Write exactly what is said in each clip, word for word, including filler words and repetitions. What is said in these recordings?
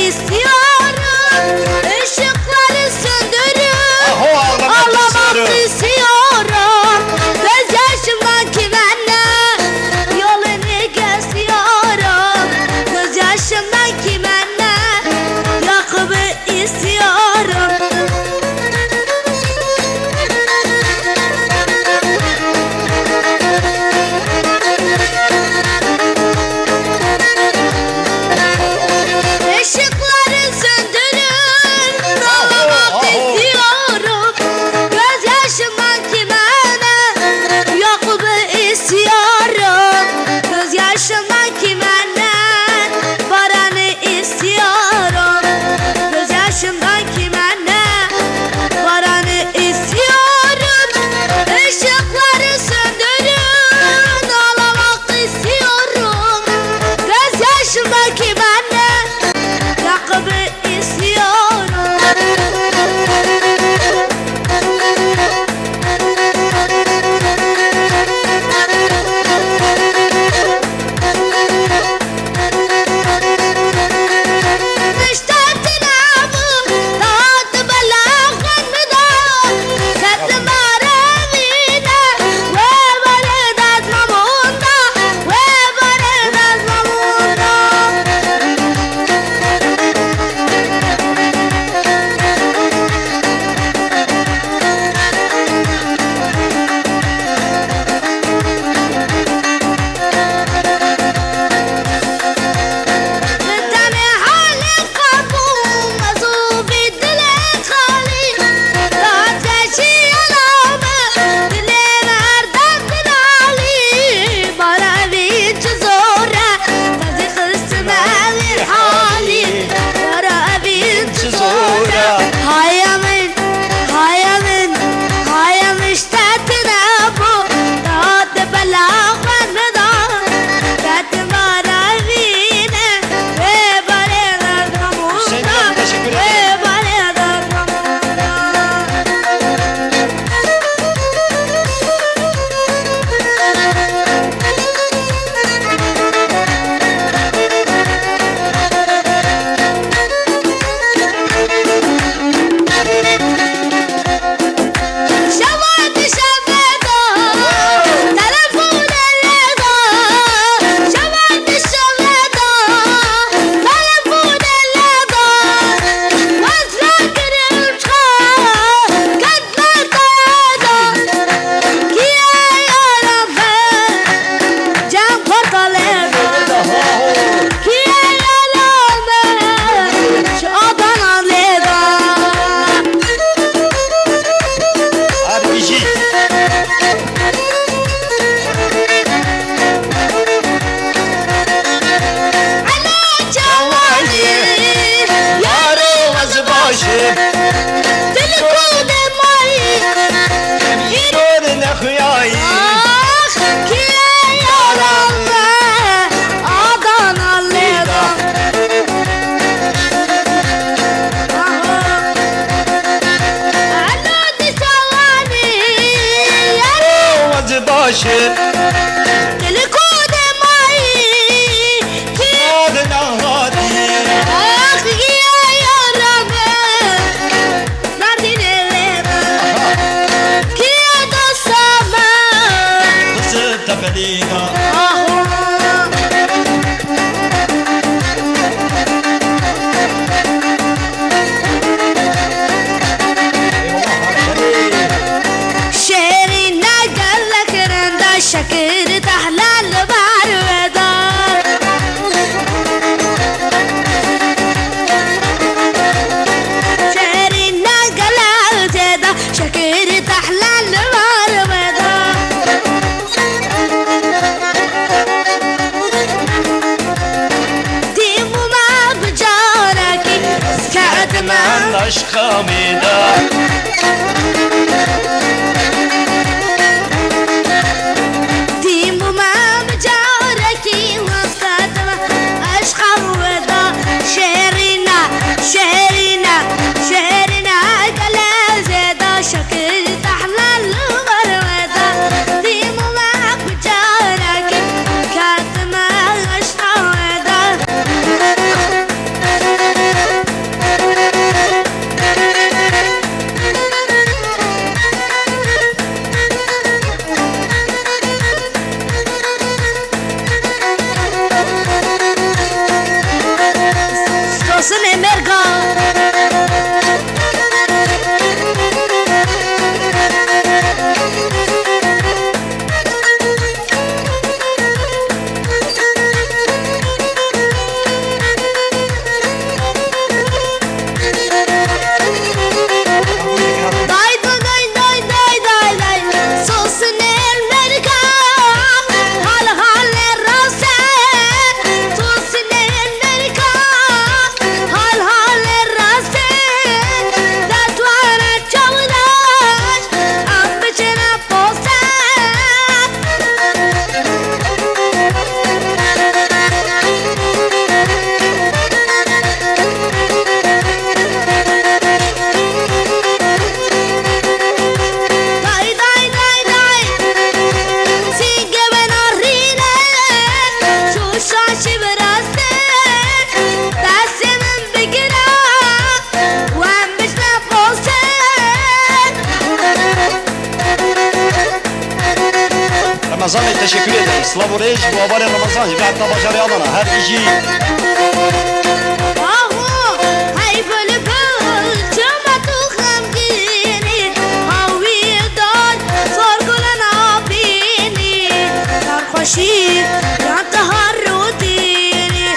istiyorum. Işıkları söndürün. Aho, ağlamak Ağlamak istiyorum. istiyorum. Gözyaşımdan kime ne? Yolunu gösteriyorum. Gözyaşımdan kime ne? Yakup'u istiyorum. Işıkları söndürün, ağlamak istiyorum. Gözyaşımdan kime ne? Yakup'u istiyorum. Gözyaşımdan kime ne? Baran'ı istiyorum. Gözyaşımdan kime ne? Baran'ı istiyorum. Işıkları söndürün, ağlamak istiyorum. Gözyaşımdan kime ne? Yakup'u istiyorum. Haya min, haya min, haya min ştetine bû, da di bela xwe nida, ketim arevîne, wê barê derdamûna, Hüseyin, teşekkür ederim. wê barê derdamûna. Cem Kartal ê de, kî ye yara me, ji Adana lê de. Hadi bijî. Elo Cewanî, yaro ez baş im. Dilê ku de mayî, îro de nexuyayî. Ax, kî ye yara me, Adana lê de. Aho. Elo Cewanî, yaro ez baş im. Dilê ku de mayî, kî Adana hatî. Ax, kî ye yara me. Mardinê wê be. Kî ye dosta me? Qizil Tepelîna. Aho. Şêrîne gelek renda şekir tehla li ber wê da. Şêrîne gelek zêde şekir tehla li ber wê da. Dîm û me bi carekî ketime. Aşka meyda. Dîm û me bi carekî wes ketime. Eşqa weda şêrîne, şêrîne, şêrîne gele zêda şekil tehla li ber weda. Dîm û me bi carekî ketime eşqa weda. Merga. Day, day, day, day, day, day. Sosin el Merga. Hal, hal el Rase. Sosin el Merga. Hal, hal el Rase. Destwana çawdaş. Em biçine poste. Day, day, day, day. Sînge me narîne. Şu şaşî viraste. Destê min bigire. Wan biçine poste. Ramazan Bey, teşekkür ederim. Slav û rêz bo avarê Ramazan jî ve heta bajarê Adana. Her bijî. Aho, hey bülbül, çima tu xemgîn î? Hawîrdar, sorgulana bînî. Sarxweşî, yan te her rûdînî.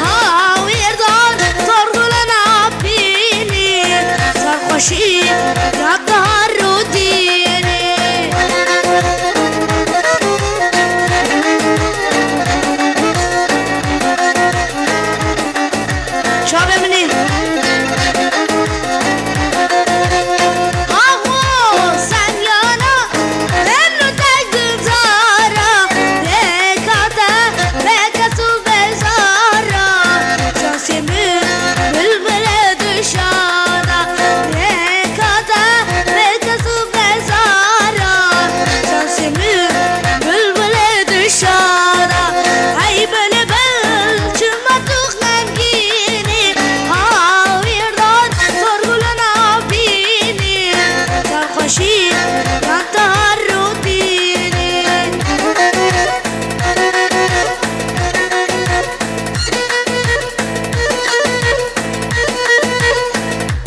Hawîrdar, sorgulana bînî. Sarxweşî, yan te her rûdînî. Çavê min î. Aho, sen yana, ben öte güzara, pekate, pekes û bezara. Şansê min, bülbüle dişada, pekate, pekes û bezara. Şansê min, bülbüle dişada. Hey bülbül, çima tu xemgîn î? Hawîrdar, sorgulana bînî. Sarxweşî, yan te her rûdînî.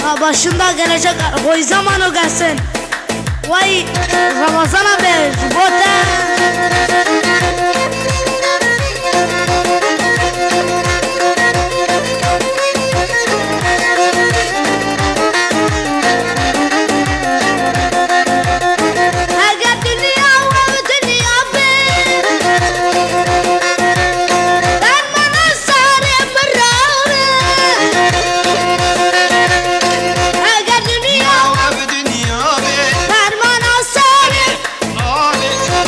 Ha, başında gelecek Hoy Zamano gelsin. Vay Ramazan abi, ji bo te. Eger dinya we dinya be, fermana serê min re. Eger dinya we dinya be, fermana serê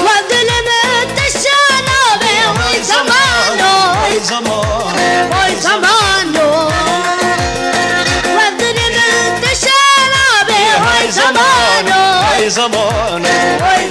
Wa dilê min tişa nabe, hay zamano, hay zamano, hay zamano. Wa dilê min tişa nabe, hay zamano, hay zamano, hay